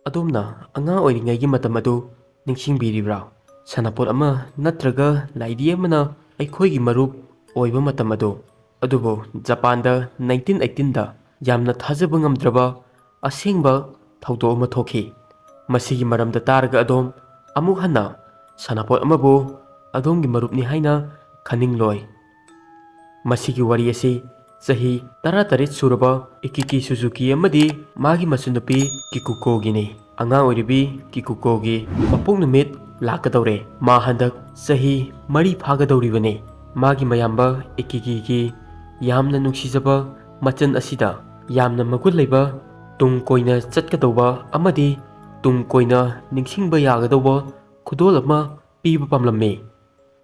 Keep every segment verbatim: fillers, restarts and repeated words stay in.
ꯑꯗꯣꯝꯅ ꯑꯉꯥꯡ ꯑꯣꯏꯔꯤꯉꯩꯒꯤ ꯃꯇꯝ ꯑꯗꯨ ꯅꯤꯡꯁꯤꯡꯕꯤꯔꯤꯕ꯭ꯔꯥ? ꯁꯥꯟꯅꯄꯣꯠ ꯑꯃ ꯅꯠꯇ꯭ꯔꯒ ꯂꯥꯏꯗꯤ ꯑꯃꯅ ꯑꯩꯈꯣꯏꯒꯤ ꯃꯔꯨꯞ ꯑꯣꯏꯕ ꯃꯇꯝ ꯑꯗꯨ꯫ ꯑꯗꯨꯕꯨ ꯖꯄꯥꯟꯗ ꯅꯥꯏꯟꯇꯤꯟ ꯑꯩꯠꯇꯤꯟꯗ ꯌꯥꯝꯅ ꯊꯥꯖꯕ ꯉꯝꯗ꯭ꯔꯕ ꯑꯁꯦꯡꯕ ꯊꯧꯗꯣꯛ ꯑꯃ ꯊꯣꯛꯈꯤ꯫ ꯃꯁꯤꯒꯤ ꯃꯔꯝꯗ ꯇꯥꯔꯒ ꯑꯗꯣꯝ ꯑꯃꯨꯛ ꯍꯟꯅ ꯁꯥꯟꯅꯄꯣꯠ ꯑꯃꯕꯨ ꯑꯗꯣꯝꯒꯤ ꯃꯔꯨꯞꯅꯤ ꯍꯥꯏꯅ ꯈꯟꯅꯤꯡꯂꯣꯏ꯫ ꯃꯁꯤꯒꯤ ꯋꯥꯔꯤ ꯑꯁꯤ ꯆꯍꯤ ꯇꯔꯥꯇꯔꯦꯠ ꯁꯨꯔꯕ ꯏꯀꯤꯀꯤ ꯁꯨꯖꯨꯀꯤ ꯑꯃꯗꯤ ꯃꯥꯒꯤ ꯃꯆꯟꯅꯨꯄꯤ ꯀꯤꯀꯨꯀꯣꯒꯤꯅꯤ꯫ ꯑꯉꯥꯡ ꯑꯣꯏꯔꯤꯕꯤ ꯀꯤꯀꯨꯀꯣꯒꯤ ꯃꯄꯣꯛ ꯅꯨꯃꯤꯠ ꯂꯥꯛꯀꯗꯧꯔꯦ꯫ ꯃꯥ ꯍꯟꯗꯛ ꯆꯍꯤ ꯃꯔꯤ ꯐꯥꯒꯗꯧꯔꯤꯕꯅꯤ꯫ ꯃꯥꯒꯤ ꯃꯌꯥꯝꯕ ꯏꯀꯤꯀꯤꯒꯤ ꯌꯥꯝꯅ ꯅꯨꯡꯁꯤꯖꯕ ꯃꯆꯟ ꯑꯁꯤꯗ ꯌꯥꯝꯅ ꯃꯒꯨꯟ ꯂꯩꯕ, ꯇꯨꯡ ꯀꯣꯏꯅ ꯆꯠꯀꯗꯧꯕ ꯑꯃꯗꯤ ꯇꯨꯡ ꯀꯣꯏꯅ ꯅꯤꯡꯁꯤꯡꯕ ꯌꯥꯒꯗꯧꯕ ꯈꯨꯗꯣꯜ ꯑꯃ ꯄꯤꯕ ꯄꯥꯝꯂꯝꯃꯤ꯫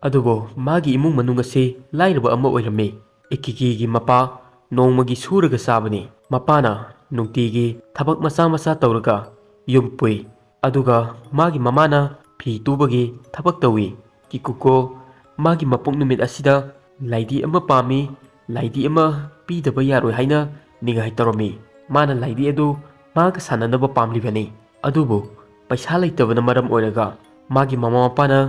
ꯑꯗꯨꯕꯨ ꯃꯥꯒꯤ ꯏꯃꯨꯡ ꯃꯅꯨꯡ ꯑꯁꯤ ꯂꯥꯏꯔꯕ ꯑꯃ ꯑꯣꯏꯔꯝꯃꯤ꯫ ꯏꯀꯤꯀꯤꯒꯤ ꯃꯄꯥ ꯅꯣꯡꯃꯒꯤ ꯁꯨꯔꯒ ꯆꯥꯕꯅꯤ꯫ ꯃꯄꯥꯅ ꯅꯨꯡꯇꯤꯒꯤ ꯊꯕꯛ ꯃꯆꯥ ꯃꯆꯥ ꯇꯧꯔꯒ ꯌꯨꯝ ꯄꯨꯏ꯫ ꯑꯗꯨꯒ ꯃꯥꯒꯤ ꯃꯃꯥꯅ ꯐꯤ ꯇꯨꯕꯒꯤ ꯊꯕꯛ ꯇꯧꯏ꯫ ꯀꯤꯀꯨꯀꯣ ꯃꯥꯒꯤ ꯃꯄꯣꯛ ꯅꯨꯃꯤꯠ ꯑꯁꯤꯗ ꯂꯥꯏꯗꯤ ꯑꯃ ꯄꯥꯝꯃꯤ, ꯂꯥꯏꯗꯤ ꯑꯃ ꯄꯤꯗꯕ ꯌꯥꯔꯣꯏ ꯍꯥꯏꯅ ꯅꯤꯡꯉꯥꯏ ꯇꯧꯔꯝꯃꯤ꯫ ꯃꯥꯅ ꯂꯥꯏꯗꯤ ꯑꯗꯨ ꯃꯥꯒ ꯁꯥꯟꯅꯅꯕ ꯄꯥꯝꯂꯤꯕꯅꯤ꯫ ꯑꯗꯨꯕꯨ ꯄꯩꯁꯥ ꯂꯩꯇꯕꯅ ꯃꯔꯝ ꯑꯣꯏꯔꯒ ꯃꯥꯒꯤ ꯃꯃꯥ ꯃꯄꯥꯅ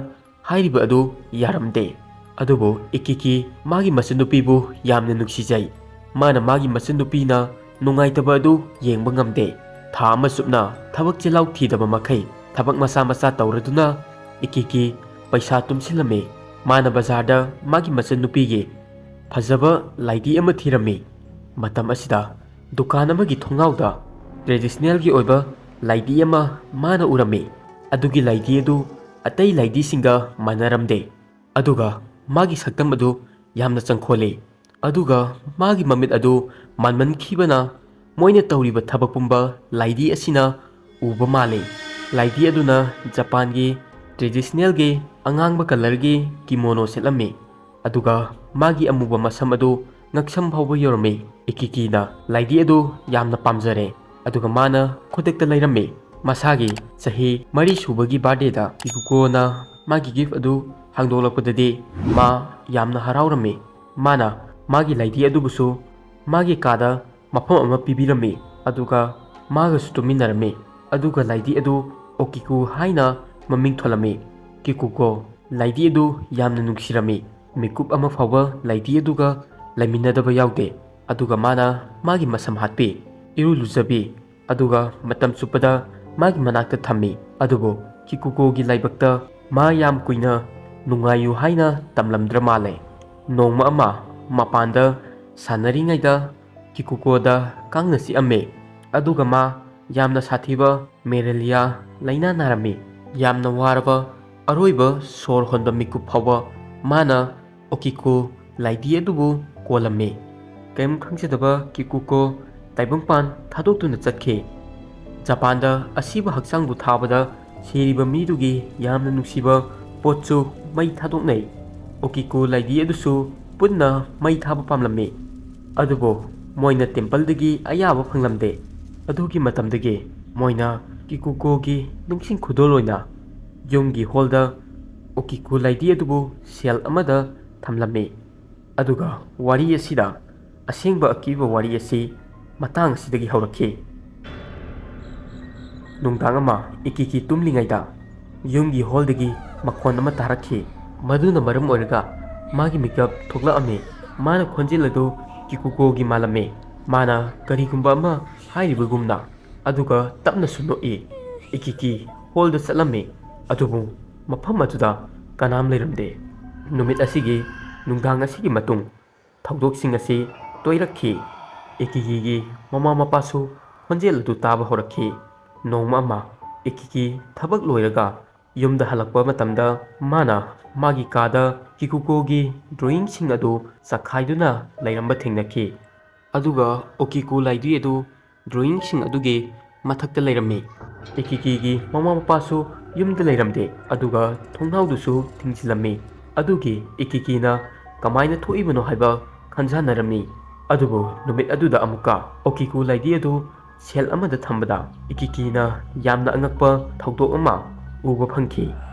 ꯍꯥꯏꯔꯤꯕ ꯑꯗꯨ ꯌꯥꯔꯝꯗꯦ꯫ ꯑꯗꯨꯕꯨ ꯏꯀꯤꯀꯤ ꯃꯥꯒꯤ ꯃꯆꯟꯅꯨꯄꯤꯕꯨ ꯌꯥꯝꯅ ꯅꯨꯡꯁꯤꯖꯩ꯫ ꯃꯥꯅ ꯃꯥꯒꯤ ꯃꯆꯟꯅꯨꯄꯤꯅ ꯅꯨꯡꯉꯥꯏꯇꯕ ꯑꯗꯨ ꯌꯦꯡꯕ ꯉꯝꯗꯦ꯫ ꯊꯥ ꯑꯃ ꯆꯨꯞꯅ ꯊꯕꯛ ꯆꯤꯜꯍꯥꯎ ꯊꯤꯗꯕ ꯃꯈꯩ ꯊꯕꯛ ꯃꯆꯥ ꯃꯆꯥ ꯇꯧꯔꯗꯨꯅ ꯏꯀꯤꯀꯤ ꯄꯩꯁꯥ ꯇꯨꯝꯁꯤꯜꯂꯝꯃꯤ꯫ ꯃꯥꯅ ꯕꯖꯥꯔꯗ ꯃꯥꯒꯤ ꯃꯆꯟꯅꯨꯄꯤꯒꯤ ꯐꯖꯕ ꯂꯥꯏꯗꯤ ꯑꯃ ꯊꯤꯔꯝꯃꯤ꯫ ꯃꯇꯝ ꯑꯁꯤꯗ ꯗꯨꯀꯥꯟ ꯑꯃꯒꯤ ꯊꯣꯡꯅꯥꯎꯗ ꯇ꯭ꯔꯦꯗꯤꯁꯅꯦꯜꯒꯤ ꯑꯣꯏꯕ ꯂꯥꯏꯗꯤ ꯑꯃ ꯃꯥꯅ ꯎꯔꯝꯃꯤ꯫ ꯑꯗꯨꯒꯤ ꯂꯥꯏꯗꯤ ꯑꯗꯨ ꯑꯇꯩ ꯂꯥꯏꯗꯤꯁꯤꯡꯒ ꯃꯥꯟꯅꯔꯝꯗꯦ꯫ ꯑꯗꯨꯒ ꯃꯥꯒꯤ ꯁꯛꯇꯝ ꯑꯗꯨ ꯌꯥꯝꯅ ꯆꯪꯈꯣꯜꯂꯤ꯫ ꯑꯗꯨꯒ ꯃꯥꯒꯤ ꯃꯃꯤꯠ ꯑꯗꯨ ꯃꯥꯟꯃꯟꯈꯤꯕꯅ ꯃꯣꯏꯅ ꯇꯧꯔꯤꯕ ꯊꯕꯛ ꯄꯨꯝꯕ ꯂꯥꯏꯗꯤ ꯑꯁꯤꯅ ꯎꯕ ꯃꯥꯜꯂꯤ꯫ ꯂꯥꯏꯗꯤ ꯑꯗꯨꯅ ꯖꯄꯥꯟꯒꯤ ꯇ꯭ꯔꯦꯗꯤꯁꯅꯦꯜꯒꯤ ꯑꯉꯥꯡꯕ ꯀꯂꯔꯒꯤ ꯀꯤꯃꯣꯅꯣ ꯁꯦꯠꯂꯝꯃꯤ꯫ ꯑꯗꯨꯒ ꯃꯥꯒꯤ ꯑꯃꯨꯕ ꯃꯁꯝ ꯑꯗꯨ ꯉꯛꯁꯝ ꯐꯥꯎꯕ ꯌꯧꯔꯝꯃꯤ꯫ ꯏꯀꯤꯀꯤꯅ ꯂꯥꯏꯗꯤ ꯑꯗꯨ ꯌꯥꯝꯅ ꯄꯥꯝꯖꯔꯦ꯫ ꯑꯗꯨꯒ ꯃꯥꯅ ꯈꯨꯗꯛꯇ ꯂꯩꯔꯝꯃꯤ꯫ ꯃꯁꯥꯒꯤ ꯆꯍꯤ ꯃꯔꯤ ꯁꯨꯕꯒꯤ ꯕꯥꯔꯗꯦꯗ ꯀꯤꯀꯨꯀꯣꯅ ꯃꯥꯒꯤ ꯒꯤꯐ ꯑꯗꯨ ꯍꯥꯡꯗꯣꯛꯂꯛꯄꯗꯗꯤ ꯃꯥ ꯌꯥꯝꯅ ꯍꯔꯥꯎꯔꯝꯃꯤ꯫ ꯃꯥꯅ ꯃꯥꯒꯤ ꯂꯥꯏꯗꯤ ꯑꯗꯨꯕꯨꯁꯨ ꯃꯥꯒꯤ ꯀꯥꯗ ꯃꯐꯝ ꯑꯃ ꯄꯤꯕꯤꯔꯝꯃꯤ, ꯑꯗꯨꯒ ꯃꯥꯒꯁꯨ ꯇꯨꯝꯃꯤꯟꯅꯔꯝꯃꯤ꯫ ꯑꯗꯨꯒ ꯂꯥꯏꯙꯤ ꯑꯗꯨ ꯑꯣꯀꯤꯀꯨ ꯍꯥꯏꯅ ꯃꯃꯤꯡ ꯊꯣꯜꯂꯝꯃꯤ꯫ ꯀꯤꯀꯨꯀꯣ ꯂꯥꯏꯙꯤ ꯑꯗꯨ ꯌꯥꯝꯅ ꯅꯨꯡꯁꯤꯔꯝꯃꯤ꯫ ꯃꯤꯀꯨꯞ ꯑꯃ ꯐꯥꯎꯕ ꯂꯥꯏꯙꯤ ꯑꯗꯨꯒ ꯂꯩꯃꯤꯟꯅꯗꯕ ꯌꯥꯎꯗꯦ꯫ ꯑꯗꯨꯒ ꯃꯥꯅ ꯃꯥꯒꯤ ꯃꯁꯝ ꯍꯥꯠꯄꯤ, ꯏꯔꯨ ꯂꯨꯖꯕꯤ, ꯑꯗꯨꯒ ꯃꯇꯝ ꯆꯨꯞꯄꯗ ꯃꯥꯒꯤ ꯃꯅꯥꯛꯇ ꯊꯝꯃꯤ꯫ ꯑꯗꯨꯕꯨ ꯀꯤꯀꯨꯀꯣꯒꯤ ꯂꯥꯏꯕꯛꯇ ꯃꯥ ꯌꯥꯝ ꯀꯨꯏꯅ ꯅꯨꯡꯉꯥꯏꯌꯨ ꯍꯥꯏꯅ ꯇꯝꯂꯝꯗ꯭ꯔ ꯃꯥꯜꯂꯦ꯫ ꯅꯣꯡꯃ ꯑꯃ ꯃꯄꯥꯟꯗ ꯁꯥꯟꯅꯔꯤꯉꯩꯗ ꯀꯤꯀꯨꯀꯣꯗ ꯀꯥꯡꯅ ꯆꯤꯛꯑꯝꯃꯦ꯫ ꯑꯗꯨꯒ ꯃꯥ ꯌꯥꯝꯅ ꯁꯥꯊꯤꯕ ꯃꯦꯔꯦꯂꯤꯌꯥ ꯂꯥꯏꯅꯥ ꯅꯥꯔꯝꯃꯤ꯫ ꯌꯥꯝꯅ ꯋꯥꯔꯕ ꯑꯔꯣꯏꯕ ꯁꯣꯔ ꯍꯣꯟꯕ ꯃꯤꯀꯨꯞ ꯐꯥꯎꯕ ꯃꯥꯅ ꯑꯣꯀꯤꯀꯨ ꯂꯥꯏꯙꯤ ꯑꯗꯨꯕꯨ ꯀꯣꯜꯂꯝꯃꯤ꯫ ꯀꯔꯤꯝ ꯈꯪꯖꯗꯕ ꯀꯤꯀꯨꯀꯣ ꯇꯥꯏꯕꯪꯄꯥꯟ ꯊꯥꯗꯣꯛꯇꯨꯅ ꯆꯠꯈꯤ꯫ ꯖꯄꯥꯟꯗ ꯑꯁꯤꯕ ꯍꯛꯆꯥꯡꯕꯨ ꯊꯥꯕꯗ ꯁꯤꯔꯤꯕ ꯃꯤꯗꯨꯒꯤ ꯌꯥꯝꯅ ꯅꯨꯡꯁꯤꯕ ꯄꯣꯠꯁꯨ ꯃꯩ ꯊꯥꯗꯣꯛꯅꯩ꯫ ꯑꯣꯀꯤꯀꯨ ꯂꯥꯏꯙꯤ ꯑꯗꯨꯁꯨ ꯄꯨꯟꯅ ꯃꯩ ꯊꯥꯕ ꯄꯥꯝꯂꯝꯃꯤ꯫ ꯑꯗꯨꯕꯨ ꯃꯣꯏꯅ ꯇꯦꯝꯄꯜꯗꯒꯤ ꯑꯌꯥꯕ ꯐꯪꯂꯝꯗꯦ꯫ ꯑꯗꯨꯒꯤ ꯃꯇꯝꯗꯒꯤ ꯃꯣꯏꯅ ꯀꯤꯀꯨꯀꯣꯒꯤ ꯅꯤꯡꯁꯤꯡ ꯈꯨꯗꯣꯜ ꯑꯣꯏꯅ ꯌꯨꯝꯒꯤ ꯍꯣꯜꯗ ꯑꯣꯀꯤꯀꯨ ꯂꯥꯏꯙꯤ ꯑꯗꯨꯕꯨ ꯁꯦꯜ ꯑꯃꯗ ꯊꯝꯂꯝꯃꯤ꯫ ꯑꯗꯨꯒ ꯋꯥꯔꯤ ꯑꯁꯤꯗ ꯑꯁꯦꯡꯕ ꯑꯀꯤꯕ ꯋꯥꯔꯤ ꯑꯁꯤ ꯃꯇꯥꯡ ꯑꯁꯤꯗꯒꯤ ꯍꯧꯔꯛꯈꯤ꯫ ꯅꯨꯡꯗꯥꯡ ꯑꯃ ꯏꯀꯤꯀꯤ ꯇꯨꯝꯂꯤꯉꯩꯗ ꯌꯨꯝꯒꯤ ꯍꯣꯜꯗꯒꯤ ꯃꯈꯣꯟ ꯑꯃ ꯇꯥꯔꯛꯈꯤ꯫ ꯃꯗꯨꯅ ꯃꯔꯝ ꯑꯣꯏꯔꯒ ꯃꯥꯒꯤ ꯃꯤꯀꯞ ꯊꯣꯛꯂꯛꯑꯝꯃꯤ꯫ ꯃꯥꯅ ꯈꯣꯟꯖꯦꯜ ꯑꯗꯨ ꯀꯤꯀꯨꯀꯣꯒꯤ ꯃꯥꯜꯂꯝꯃꯤ꯫ ꯃꯥꯅ ꯀꯔꯤꯒꯨꯝꯕ ꯑꯃ ꯍꯥꯏꯔꯤꯕꯒꯨꯝꯅ, ꯑꯗꯨꯒ ꯇꯞꯅꯁꯨ ꯅꯣꯛꯏ꯫ ꯏꯀꯤꯀꯤ ꯍꯣꯜꯗ ꯆꯠꯂꯝꯃꯤ, ꯑꯗꯨꯕꯨ ꯃꯐꯝ ꯑꯗꯨꯗ ꯀꯅꯥꯝ ꯂꯩꯔꯝꯗꯦ꯫ ꯅꯨꯃꯤꯠ ꯑꯁꯤꯒꯤ ꯅꯨꯡꯗꯥꯡ ꯑꯁꯤꯒꯤ ꯃꯇꯨꯡ ꯊꯧꯗꯣꯛꯁꯤꯡ ꯑꯁꯤ ꯇꯣꯏꯔꯛꯈꯤ꯫ ꯏꯀꯤꯀꯤꯒꯤ ꯃꯃꯥ ꯃꯄꯥꯁꯨ ꯈꯣꯟꯖꯦꯜ ꯑꯗꯨ ꯇꯥꯕ ꯍꯧꯔꯛꯈꯤ꯫ ꯅꯣꯡꯃ ꯑꯃ ꯏꯀꯤꯀꯤ ꯊꯕꯛ ꯂꯣꯏꯔꯒ ꯌꯨꯝꯗ ꯍꯜꯂꯛꯄ ꯃꯇꯝꯗ ꯃꯥꯅ ꯃꯥꯒꯤ ꯀꯥꯗ ꯀꯤꯀꯨꯀꯣꯒꯤ ꯗ꯭ꯔꯣꯌꯤꯡꯁꯤꯡ ꯑꯗꯨ ꯆꯈꯥꯏꯗꯨꯅ ꯂꯩꯔꯝꯕ ꯊꯦꯡꯅꯈꯤ꯫ ꯑꯗꯨꯒ ꯑꯣꯀꯤꯀꯨ ꯂꯥꯏꯙꯤ ꯑꯗꯨ ꯗ꯭ꯔꯣꯌꯤꯡꯁꯤꯡ ꯑꯗꯨꯒꯤ ꯃꯊꯛꯇ ꯂꯩꯔꯝꯃꯤ꯫ ꯏꯀꯤꯀꯤꯒꯤ ꯃꯃꯥ ꯃꯄꯥꯁꯨ ꯌꯨꯝꯗ ꯂꯩꯔꯝꯗꯦ, ꯑꯗꯨꯒ ꯊꯣꯡꯅꯥꯎꯗꯨꯁꯨ ꯊꯤꯡꯖꯤꯜꯂꯝꯃꯤ꯫ ꯑꯗꯨꯒꯤ ꯏꯀꯤꯀꯤꯅ ꯀꯃꯥꯏꯅ ꯊꯣꯛꯏꯕꯅꯣ ꯍꯥꯏꯕ ꯈꯟꯖꯥꯟꯅꯔꯝꯃꯤ꯫ ꯑꯗꯨꯕꯨ ꯅꯨꯃꯤꯠ ꯑꯗꯨꯗ ꯑꯃꯨꯛꯀ ꯑꯣꯀꯤꯀꯨ ꯂꯥꯏꯙꯤ ꯑꯗꯨ ꯁꯦꯜ ꯑꯃꯗ ꯊꯝꯕꯗ ꯏꯀꯤꯀꯤꯅ ꯌꯥꯝꯅ ꯑꯉꯛꯄ ꯊꯧꯗꯣꯛ ꯑꯃ ꯎꯕ ꯐꯪꯈꯤ꯫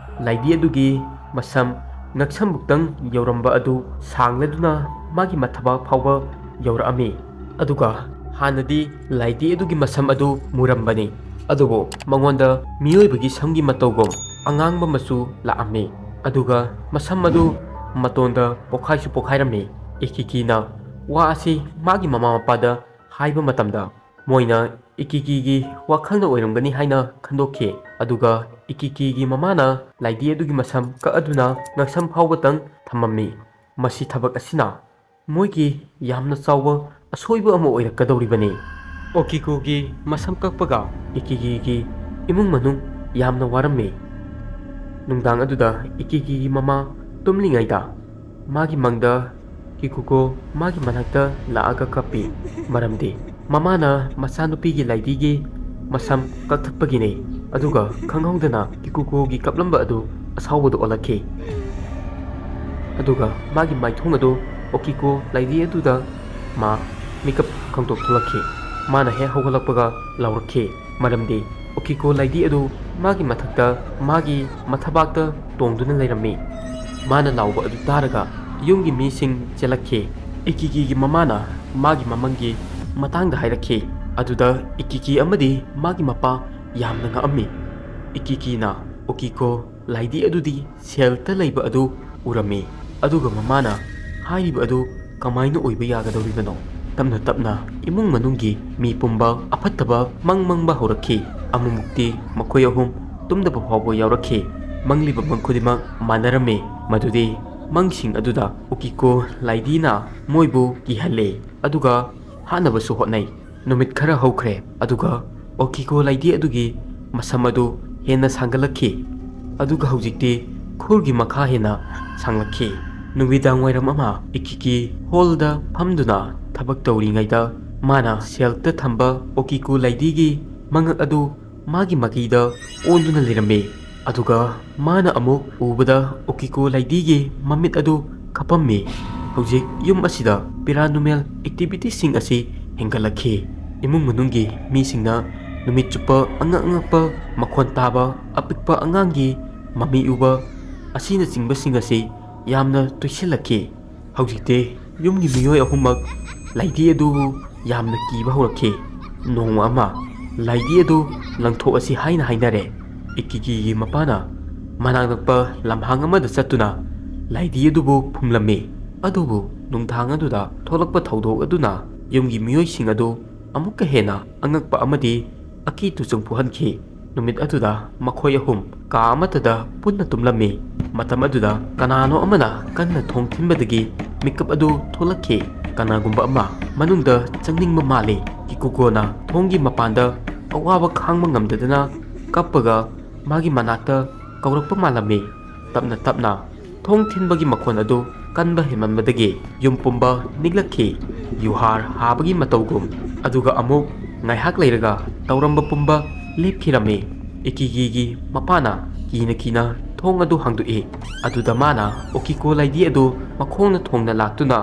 ꯂꯥꯏꯙꯤ ꯑꯗꯨꯒꯤ ꯃꯁꯝ ꯉꯛꯁꯝꯕꯨꯛꯇꯪ ꯌꯧꯔꯝꯕ ꯑꯗꯨ ꯁꯥꯡꯂꯗꯨꯅ ꯃꯥꯒꯤ ꯃꯊꯕꯥꯛ ꯐꯥꯎꯕ ꯌꯧꯔꯛꯑꯝꯃꯤ꯫ ꯑꯗꯨꯒ ꯍꯥꯟꯅꯗꯤ ꯂꯥꯏꯙꯤ ꯑꯗꯨꯒꯤ ꯃꯁꯝ ꯑꯗꯨ ꯃꯨꯔꯝꯕꯅꯤ, ꯑꯗꯨꯕꯨ ꯃꯉꯣꯟꯗ ꯃꯤꯑꯣꯏꯕꯒꯤ ꯁꯝꯒꯤ ꯃꯇꯧꯒꯨꯝ ꯑꯉꯥꯡꯕ ꯃꯆꯨ ꯂꯥꯛꯑꯝꯃꯤ꯫ ꯑꯗꯨꯒ ꯃꯁꯝ ꯑꯗꯨ ꯃꯇꯣꯟꯗ ꯄꯣꯛꯈꯥꯏꯁꯨ ꯄꯣꯛꯈꯥꯏꯔꯝꯃꯤ꯫ ꯏꯀꯤꯀꯤꯅ ꯋꯥ ꯑꯁꯤ ꯃꯥꯒꯤ ꯃꯃꯥ ꯃꯄꯥꯗ ꯍꯥꯏꯕ ꯃꯇꯝꯗ, ꯃꯣꯏꯅ ꯏꯀꯤꯀꯤꯒꯤ ꯋꯥꯈꯜꯅ ꯑꯣꯏꯔꯝꯒꯅꯤ ꯍꯥꯏꯅ ꯈꯟꯗꯣꯛꯈꯤ꯫ ꯑꯗꯨꯒ ꯏꯀꯤꯀꯤꯒꯤ ꯃꯃꯥꯅ ꯂꯥꯏꯙꯤ ꯑꯗꯨꯒꯤ ꯃꯁꯝ ꯀꯛꯑꯗꯨꯅ ꯉꯛꯁꯝ ꯐꯥꯎꯕꯇꯪ ꯊꯝꯃꯝꯃꯤ꯫ ꯃꯁꯤ ꯊꯕꯛ ꯑꯁꯤꯅ ꯃꯣꯏꯒꯤ ꯌꯥꯝꯅ ꯆꯥꯎꯕ ꯑꯁꯣꯏꯕ ꯑꯃ ꯑꯣꯏꯔꯛꯀꯗꯧꯔꯤꯕꯅꯤ꯫ ꯑꯣꯀꯤꯀꯣꯒꯤ ꯃꯁꯝ ꯀꯛꯄꯒ ꯏꯀꯤꯀꯤꯒꯤ ꯏꯃꯨꯡ ꯃꯅꯨꯡ ꯌꯥꯝꯅ ꯋꯥꯔꯝꯃꯤ꯫ ꯅꯨꯡꯗꯥꯡ ꯑꯗꯨꯗ ꯏꯀꯤꯀꯤꯒꯤ ꯃꯃꯥ ꯇꯨꯝꯂꯤꯉꯩꯗ ꯃꯥꯒꯤ ꯃꯪꯗ ꯀꯤꯀꯨꯀꯣ ꯃꯥꯒꯤ ꯃꯅꯥꯛꯇ ꯂꯥꯛꯑꯒ ꯀꯞꯄꯤ꯫ ꯃꯔꯝꯗꯤ ꯃꯃꯥꯅ ꯃꯆꯥꯅꯨꯄꯤꯒꯤ ꯂꯥꯏꯙꯤꯒꯤ ꯃꯁꯝ ꯀꯛꯊꯠꯄꯒꯤꯅꯤ꯫ ꯑꯗꯨꯒ ꯈꯪꯍꯧꯗꯅ ꯀꯤꯀꯨꯀꯣꯒꯤ ꯀꯞꯂꯝꯕ ꯑꯗꯨ ꯑꯁꯥꯎꯕꯗ ꯑꯣꯜꯂꯛꯈꯤ꯫ ꯑꯗꯨꯒ ꯃꯥꯒꯤ ꯃꯥꯏꯊꯣꯡ ꯑꯗꯨ ꯑꯣꯀꯤꯀꯣ ꯂꯥꯏꯙꯤ ꯑꯗꯨꯗ ꯃꯥ ꯃꯤꯀꯞ ꯈꯪꯗꯣꯛ ꯊꯣꯛꯂꯛꯈꯤ꯫ ꯃꯥꯅ ꯍꯦꯛ ꯍꯧꯒꯠꯂꯛꯄꯒ ꯂꯥꯎꯔꯛꯈꯤ, ꯃꯔꯝꯗꯤ ꯑꯣꯀꯤꯀꯣ ꯂꯥꯏꯙꯤ ꯑꯗꯨ ꯃꯥꯒꯤ ꯃꯊꯛꯇ, ꯃꯥꯒꯤ ꯃꯊꯕꯥꯛꯇ ꯇꯣꯡꯗꯨꯅ ꯂꯩꯔꯝꯃꯤ꯫ ꯃꯥꯅ ꯂꯥꯎꯕ ꯑꯗꯨ ꯇꯥꯔꯒ ꯌꯨꯝꯒꯤ ꯃꯤꯁꯤꯡ ꯆꯦꯜꯂꯛꯈꯤ꯫ ꯏꯀꯤꯀꯤꯒꯤ ꯃꯃꯥꯅ ꯃꯥꯒꯤ ꯃꯃꯪꯒꯤ ꯃꯇꯥꯡꯗ ꯍꯥꯏꯔꯛꯈꯤ꯫ ꯑꯗꯨꯗ ꯏꯀꯤꯀꯤ ꯑꯃꯗꯤ ꯃꯥꯒꯤ ꯃꯄꯥ ꯌꯥꯝꯅ ꯉꯛꯑꯝꯃꯤ꯫ ꯏꯀꯤꯀꯤꯅ ꯑꯣꯀꯤꯀꯣ ꯂꯥꯏꯙꯤ ꯑꯗꯨꯗꯤ ꯁꯦꯜꯇ ꯂꯩꯕ ꯑꯗꯨ ꯎꯔꯝꯃꯤ꯫ ꯑꯗꯨꯒ ꯃꯃꯥꯅ ꯍꯥꯏꯔꯤꯕ ꯑꯗꯨ ꯀꯃꯥꯏꯅ ꯑꯣꯏꯕ ꯌꯥꯒꯗꯧꯔꯤꯕꯅꯣ? ꯇꯞꯅ ꯇꯞꯅ ꯏꯃꯨꯡ ꯃꯅꯨꯡꯒꯤ ꯃꯤ ꯄꯨꯝꯕ ꯑꯐꯠꯇꯕ ꯃꯪ ꯃꯪꯕ ꯍꯧꯔꯛꯈꯤ꯫ ꯑꯃꯨꯛꯃꯨꯛꯇꯤ ꯃꯈꯣꯏ ꯑꯍꯨꯝ ꯇꯨꯝꯗꯕ ꯐꯥꯎꯕ ꯌꯥꯎꯔꯛꯈꯤ꯫ ꯃꯪꯂꯤꯕ ꯃꯪ ꯈꯨꯗꯤꯡꯃꯛ ꯃꯥꯟꯅꯔꯝꯃꯤ꯫ ꯃꯗꯨꯗꯤ ꯃꯪꯁꯤꯡ ꯑꯗꯨꯗ ꯑꯣꯀꯤꯀꯣ ꯂꯥꯏꯙꯤꯅ ꯃꯣꯏꯕꯨ ꯀꯤꯍꯜꯂꯦ, ꯑꯗꯨꯒ ꯍꯥꯠꯅꯕꯁꯨ ꯍꯣꯠꯅꯩ꯫ ꯅꯨꯃꯤꯠ ꯈꯔ ꯍꯧꯈ꯭ꯔꯦ, ꯑꯗꯨꯒ ꯑꯣꯀꯤꯀꯣ ꯂꯥꯏꯙꯤ ꯑꯗꯨꯒꯤ ꯃꯁꯝ ꯑꯗꯨ ꯍꯦꯟꯅ ꯁꯥꯡꯒꯠꯂꯛꯈꯤ꯫ ꯑꯗꯨꯒ ꯍꯧꯖꯤꯛꯇꯤ ꯈꯨꯔꯒꯤ ꯃꯈꯥ ꯍꯦꯟꯅ ꯁꯥꯡꯂꯛꯈꯤ꯫ ꯅꯨꯃꯤꯗꯥꯡ ꯋꯥꯏꯔꯝ ꯑꯃ ꯏꯀꯤꯀꯤ ꯍꯣꯜꯗ ꯐꯝꯗꯨꯅ ꯊꯕꯛ ꯇꯧꯔꯤꯉꯩꯗ, ꯃꯥꯅ ꯁꯦꯜꯇ ꯊꯝꯕ ꯑꯣꯀꯤꯀꯣ ꯂꯥꯏꯙꯤꯒꯤ ꯃꯉꯛ ꯑꯗꯨ ꯃꯥꯒꯤ ꯃꯥꯏꯀꯩꯗ ꯑꯣꯟꯗꯨꯅ ꯂꯩꯔꯝꯃꯤ꯫ ꯑꯗꯨꯒ ꯃꯥꯅ ꯑꯃꯨꯛ ꯎꯕꯗ ꯑꯣꯀꯤꯀꯣ ꯂꯥꯏꯙꯤꯒꯤ ꯃꯃꯤꯠ ꯑꯗꯨ ꯈꯞꯄꯝꯃꯤ꯫ ꯍꯧꯖꯤꯛ ꯌꯨꯝ ꯑꯁꯤꯗ paranormal activityꯁꯤꯡ ꯑꯁꯤ ꯍꯦꯟꯒꯠꯂꯛꯈꯤ꯫ ꯏꯃꯨꯡ ꯃꯅꯨꯡꯒꯤ ꯃꯤꯁꯤꯡꯅ ꯅꯨꯃꯤꯠ ꯆꯨꯞꯄ ꯑꯉꯛ ꯑꯉꯛꯄ ꯃꯈꯣꯟ ꯇꯥꯕ, ꯑꯄꯤꯛꯄ ꯑꯉꯥꯡꯒꯤ ꯃꯃꯤ ꯎꯕ ꯑꯁꯤꯅꯆꯤꯡꯕꯁꯤꯡ ꯑꯁꯤ ꯌꯥꯝꯅ ꯇꯣꯏꯁꯤꯜꯂꯛꯈꯤ꯫ ꯍꯧꯖꯤꯛꯇꯤ ꯌꯨꯝꯒꯤ ꯃꯤꯑꯣꯏ ꯑꯍꯨꯝꯃꯛ ꯂꯥꯏꯙꯤ ꯑꯗꯨꯕꯨ ꯌꯥꯝꯅ ꯀꯤꯕ ꯍꯧꯔꯛꯈꯤ꯫ ꯅꯣꯡꯃ ꯑꯃ ꯂꯥꯏꯙꯤ ꯑꯗꯨ ꯂꯪꯊꯣꯛꯑꯁꯤ ꯍꯥꯏꯅ ꯍꯥꯏꯅꯔꯦ꯫ ꯏꯀꯤꯀꯤꯒꯤ ꯃꯄꯥꯅ ꯃꯅꯥꯛ ꯅꯛꯄ ꯂꯝꯍꯥꯡ ꯑꯃꯗ ꯆꯠꯇꯨꯅ ꯂꯥꯏꯙꯤ ꯑꯗꯨꯕꯨ ꯐꯨꯝꯂꯝꯃꯤ꯫ ꯑꯗꯨꯕꯨ ꯅꯨꯡꯗꯥꯡ ꯑꯗꯨꯗ ꯊꯣꯛꯂꯛꯄ ꯊꯧꯗꯣꯛ ꯑꯗꯨꯅ ꯌꯨꯝꯒꯤ ꯃꯤꯑꯣꯏꯁꯤꯡ ꯑꯗꯨ ꯑꯃꯨꯛꯀ ꯍꯦꯟꯅ ꯑꯉꯛꯄ ꯑꯃꯗꯤ ꯑꯀꯤ ꯇꯨꯖꯨꯡ ꯄꯣꯛꯍꯟꯈꯤ꯫ ꯅꯨꯃꯤꯠ ꯑꯗꯨꯗ ꯃꯈꯣꯏ ꯑꯍꯨꯝ ꯀꯥ ꯑꯃꯠꯇꯗ ꯄꯨꯟꯅ ꯇꯨꯝꯂꯝꯃꯤ꯫ ꯃꯇꯝ ꯑꯗꯨꯗ ꯀꯅꯥꯅꯣ ꯑꯃꯅ ꯀꯟꯅ ꯊꯣꯡ ꯊꯤꯟꯕꯗꯒꯤ ꯃꯤꯀꯞ ꯑꯗꯨ ꯊꯣꯛꯂꯛꯈꯤ꯫ ꯀꯅꯥꯒꯨꯝꯕ ꯑꯃ ꯃꯅꯨꯡꯗ ꯆꯪꯅꯤꯡꯕ ꯃꯥꯜꯂꯤ꯫ ꯀꯤꯀꯨꯒꯣꯅ ꯊꯣꯡꯒꯤ ꯃꯄꯥꯟꯗ ꯑꯋꯥꯕ ꯈꯥꯡꯕ ꯉꯝꯗꯗꯅ ꯀꯞꯄꯒ ꯃꯥꯒꯤ ꯃꯅꯥꯛꯇ ꯀꯧꯔꯛꯄ ꯃꯥꯜꯂꯝꯃꯤ꯫ ꯇꯞꯅ ꯇꯞꯅ ꯊꯣꯡ ꯊꯤꯟꯕꯒꯤ ꯃꯈꯣꯟ ꯑꯗꯨ ꯀꯟꯕ ꯍꯦꯟꯃꯟꯕꯗꯒꯤ ꯌꯨꯝ ꯄꯨꯝꯕ ꯅꯤꯛꯂꯛꯈꯤ꯫ ꯌꯨꯍꯥꯔ ꯍꯥꯕꯒꯤ ꯃꯇꯧꯒꯨꯝ꯫ ꯑꯗꯨꯒ ꯑꯃꯨꯛ ꯉꯥꯏꯍꯥꯛ ꯂꯩꯔꯒ ꯇꯧꯔꯝꯕ ꯄꯨꯝꯕ ꯂꯦꯞꯈꯤꯔꯝꯃꯤ꯫ ꯏꯀꯤꯒꯤꯒꯤ ꯃꯄꯥꯅ ꯀꯤꯅ ꯀꯤꯅ ꯊꯣꯡ ꯑꯗꯨ ꯍꯥꯡꯗꯣꯛꯏ꯫ ꯑꯗꯨꯗ ꯃꯥꯅ ꯑꯣꯀꯤꯀꯣ ꯂꯥꯏꯙꯤ ꯑꯗꯨ ꯃꯈꯣꯡꯅ ꯊꯣꯡꯅ ꯂꯥꯛꯇꯨꯅ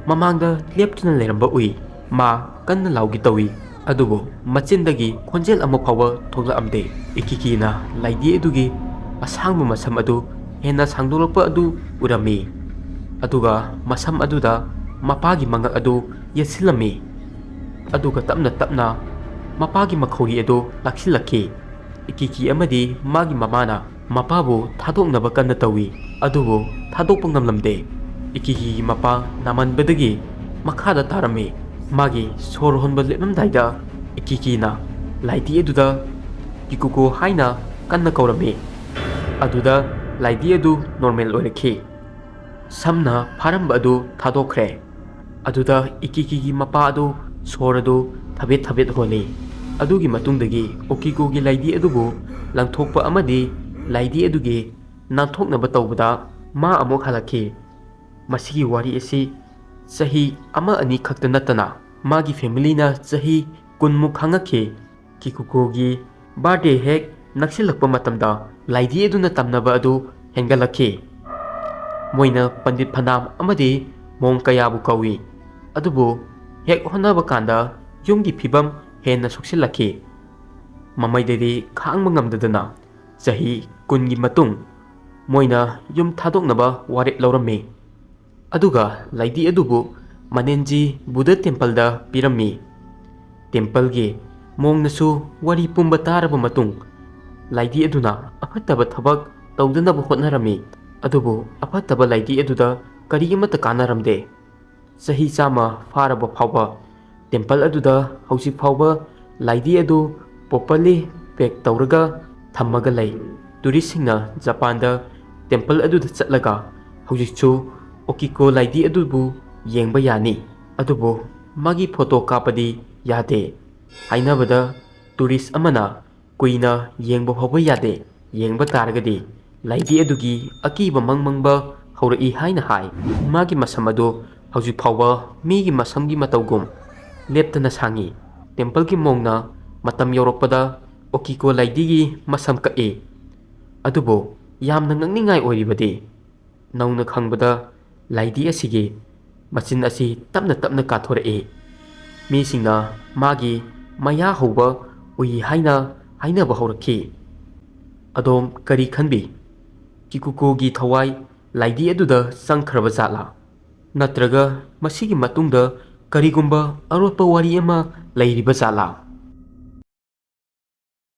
ꯃꯃꯥꯡꯗ ꯂꯦꯞꯇꯨꯅ ꯂꯩꯔꯝꯕ ꯎꯏ꯫ ꯃꯥ ꯀꯟꯅ ꯂꯥꯎꯒꯦ ꯇꯧꯏ, ꯑꯗꯨꯕꯨ ꯃꯆꯤꯟꯗꯒꯤ ꯈꯣꯟꯖꯦꯜ ꯑꯃ ꯐꯥꯎꯕ ꯊꯣꯛꯂꯛꯑꯝꯗꯦ꯫ ꯏꯀꯤꯀꯤꯅ ꯂꯥꯏꯙꯤ ꯑꯗꯨꯒꯤ ꯑꯁꯥꯡꯕ ꯃꯁꯝ ꯑꯗꯨ ꯍꯦꯟꯅ ꯁꯥꯡꯗꯣꯔꯛꯄ ꯑꯗꯨ ꯎꯔꯝꯃꯤ, ꯑꯗꯨꯒ ꯃꯁꯝ ꯑꯗꯨꯗ ꯃꯄꯥꯒꯤ ꯃꯉꯛ ꯑꯗꯨ ꯌꯦꯠꯁꯤꯜꯂꯝꯃꯤ꯫ ꯑꯗꯨꯒ ꯇꯞꯅ ꯇꯞꯅ ꯃꯄꯥꯒꯤ ꯃꯈꯧꯔꯤ ꯑꯗꯨ ꯂꯥꯛꯁꯤꯜꯂꯛꯈꯤ꯫ ꯏꯀꯤꯀꯤ ꯑꯃꯗꯤ ꯃꯥꯒꯤ ꯃꯃꯥꯅ ꯃꯄꯥꯕꯨ ꯊꯥꯗꯣꯛꯅꯕ ꯀꯟꯅ ꯇꯧꯏ, ꯑꯗꯨꯕꯨ ꯊꯥꯗꯣꯛꯄ ꯉꯝꯂꯝꯗꯦ꯫ ꯏꯀꯤꯀꯤꯒꯤ ꯃꯄꯥ ꯅꯥꯃꯟꯕꯗꯒꯤ ꯃꯈꯥꯗ ꯇꯥꯔꯝꯃꯤ꯫ ꯃꯥꯒꯤ ꯁꯣꯔ ꯍꯣꯟꯕ ꯂꯦꯞꯂꯝꯗꯥꯏꯗ ꯏꯀꯤꯀꯤꯅ ꯂꯥꯏꯙꯤ ꯑꯗꯨꯗ "ꯀꯤꯀꯨꯀꯣ" ꯍꯥꯏꯅ ꯀꯟꯅ ꯀꯧꯔꯝꯃꯤ꯫ ꯑꯗꯨꯗ ꯂꯥꯏꯙꯤ ꯑꯗꯨ ꯅꯣꯔꯃꯦꯜ ꯑꯣꯏꯔꯛꯈꯤ꯫ ꯁꯝꯅ ꯐꯥꯔꯝꯕ ꯑꯗꯨ ꯊꯥꯗꯣꯛꯈ꯭ꯔꯦ꯫ ꯑꯗꯨꯗ ꯏꯀꯤꯀꯤꯒꯤ ꯃꯄꯥ ꯑꯗꯨ ꯁꯣꯔ ꯑꯗꯨ ꯊꯕꯦꯠ ꯊꯕꯦꯠ ꯍꯣꯜꯂꯤ꯫ ꯑꯗꯨꯒꯤ ꯃꯇꯨꯡꯗꯒꯤ ꯑꯣꯀꯤꯀꯣꯒꯤ ꯂꯥꯏꯙꯤ ꯑꯗꯨꯕꯨ ꯂꯪꯊꯣꯛꯄ ꯑꯃꯗꯤ ꯂꯥꯏꯙꯤ ꯑꯗꯨꯒꯤ ꯅꯥꯟꯊꯣꯛꯅꯕ ꯇꯧꯕꯗ ꯃꯥ ꯑꯃꯨꯛ ꯍꯜꯂꯛꯈꯤ꯫ ꯃꯁꯤꯒꯤ ꯋꯥꯔꯤ ꯑꯁꯤ ꯆꯍꯤ ꯑꯃ ꯑꯅꯤ ꯈꯛꯇ ꯅꯠꯇꯅ ꯃꯥꯒꯤ ꯐꯦꯃꯤꯂꯤꯅ ꯆꯍꯤ ꯀꯨꯟꯃꯨꯛ ꯈꯥꯡꯉꯛꯈꯤ꯫ ꯀꯤꯀꯨꯀꯣꯒꯤ ꯕꯥꯔꯗꯦ ꯍꯦꯛ ꯅꯛꯁꯤꯜꯂꯛꯄ ꯃꯇꯝꯗ ꯂꯥꯏꯙꯤ ꯑꯗꯨꯅ ꯇꯝꯅꯕ ꯑꯗꯨ ꯍꯦꯟꯒꯠꯂꯛꯈꯤ꯫ ꯃꯣꯏꯅ ꯄꯟꯗꯤꯠ ꯐꯅꯥꯝ ꯑꯃꯗꯤ ꯃꯣꯡ ꯀꯌꯥꯕꯨ ꯀꯧꯏ, ꯑꯗꯨꯕꯨ ꯍꯦꯛ ꯍꯣꯠꯅꯕ ꯀꯥꯟꯗ ꯌꯨꯝꯒꯤ ꯐꯤꯕꯝ ꯍꯦꯟꯅ ꯁꯣꯛꯆꯤꯜꯂꯛꯈꯤ꯫ ꯃꯃꯩꯗꯗꯤ ꯈꯥꯡꯕ ꯉꯝꯗꯗꯅ ꯆꯍꯤ ꯀꯨꯟꯒꯤ ꯃꯇꯨꯡ ꯃꯣꯏꯅ ꯌꯨꯝ ꯊꯥꯗꯣꯛꯅꯕ ꯋꯥꯔꯦꯞ ꯂꯧꯔꯝꯃꯤ꯫ ꯑꯗꯨꯒ ꯂꯥꯏꯙꯤ ꯑꯗꯨꯕꯨ ꯃꯅꯦꯟꯖꯤ ꯕꯨꯙ ꯇꯦꯝꯄꯜꯗ ꯄꯤꯔꯝꯃꯤ꯫ ꯇꯦꯝꯄꯜꯒꯤ ꯃꯣꯡꯅꯁꯨ ꯋꯥꯔꯤ ꯄꯨꯝꯕ ꯇꯥꯔꯕ ꯃꯇꯨꯡ, ꯂꯥꯏꯗꯤ ꯑꯗꯨꯅ ꯑꯐꯠꯇꯕ ꯊꯕꯛ ꯇꯧꯗꯅꯕ ꯍꯣꯠꯅꯔꯝꯃꯤ꯫ ꯑꯗꯨꯕꯨ ꯑꯐꯠꯇꯕ ꯂꯥꯏꯗꯤ ꯑꯗꯨꯗ ꯀꯔꯤ ꯑꯃꯠꯇ ꯀꯥꯟꯅꯔꯝꯗꯦ꯫ ꯆꯍꯤ ꯆꯥꯝꯃ ꯐꯥꯔꯕ ꯐꯥꯎꯕ ꯇꯦꯝꯄꯜ ꯑꯗꯨꯗ ꯍꯧꯖꯤꯛ ꯐꯥꯎꯕ ꯂꯥꯏꯗꯤ ꯑꯗꯨ properly pack ꯇꯧꯔꯒ ꯊꯝꯃꯒ ꯂꯩ꯫ ꯇꯨꯔꯤꯁꯁꯤꯡꯅ ꯖꯄꯥꯟꯗ ꯇꯦꯝꯄꯜ ꯑꯗꯨꯗ ꯆꯠꯂꯒ ꯍꯧꯖꯤꯛꯁꯨ ꯑꯣꯀꯤꯀꯣ ꯂꯥꯏꯗꯤ ꯑꯗꯨꯕꯨ ꯌꯦꯡꯕ ꯌꯥꯅꯤ꯫ ꯑꯗꯨꯕꯨ ꯃꯥꯒꯤ ꯐꯣꯇꯣ ꯀꯥꯞꯄꯗꯤ ꯌꯥꯗꯦ꯫ ꯍꯥꯏꯅꯕꯗ ꯇꯨꯔꯤꯁ ꯑꯃꯅ ꯀꯨꯏꯅ ꯌꯦꯡꯕ ꯐꯥꯎꯕ ꯌꯥꯗꯦ꯫ ꯌꯦꯡꯕ ꯇꯥꯔꯒꯗꯤ ꯂꯥꯏꯗꯤ ꯑꯗꯨꯒꯤ ꯑꯀꯤꯕ ꯃꯪ ꯃꯪꯕ ꯍꯧꯔꯛꯏ ꯍꯥꯏꯅ ꯍꯥꯏ꯫ ꯃꯥꯒꯤ ꯃꯁꯝ ꯑꯗꯨ ꯍꯧꯖꯤꯛ ꯐꯥꯎꯕ ꯃꯤꯒꯤ ꯃꯁꯝꯒꯤ ꯃꯇꯧꯒꯨꯝ ꯂꯦꯞꯇꯅ ꯁꯥꯡꯉꯤ꯫ ꯇꯦꯝꯄꯜꯒꯤ ꯃꯣꯡꯅ ꯃꯇꯝ ꯌꯧꯔꯛꯄꯗ ꯑꯣꯀꯤꯀꯣ ꯂꯥꯏꯗꯤꯒꯤ ꯃꯁꯝ ꯀꯛꯏ꯫ ꯑꯗꯨꯕꯨ ꯌꯥꯝꯅ ꯉꯛꯅꯤꯡꯉꯥꯏ ꯑꯣꯏꯔꯤꯕꯗꯤ ꯅꯧꯅ ꯈꯪꯕꯗ ꯂꯥꯏꯗꯤ ꯑꯁꯤꯒꯤ ꯃꯆꯤꯟ ꯑꯁꯤ ꯇꯞꯅ ꯇꯞꯅ ꯀꯥꯊꯣꯔꯛꯏ꯫ ꯃꯤꯁꯤꯡꯅ ꯃꯥꯒꯤ ꯃꯌꯥ ꯍꯧꯕ ꯎꯏ ꯍꯥꯏꯅ ꯍꯥꯏꯅꯕ ꯍꯧꯔꯛꯈꯤ꯫ ꯑꯗꯣꯝ ꯀꯔꯤ ꯈꯟꯕꯤ? ꯀꯤꯀꯨꯀꯨꯒꯤ ꯊꯋꯥꯏ ꯂꯥꯏꯗꯤ ꯑꯗꯨꯗ ꯆꯪꯈ꯭ꯔꯕ ꯖꯥꯠꯂꯥ? ꯅꯠꯇ꯭ꯔꯒ ꯃꯁꯤꯒꯤ ꯃꯇꯨꯡꯗ ꯀꯔꯤꯒꯨꯝꯕ ꯑꯔꯣꯠꯄ ꯋꯥꯔꯤ ꯑꯃ ꯂꯩꯔꯤꯕ ꯖꯥꯠꯂꯥ?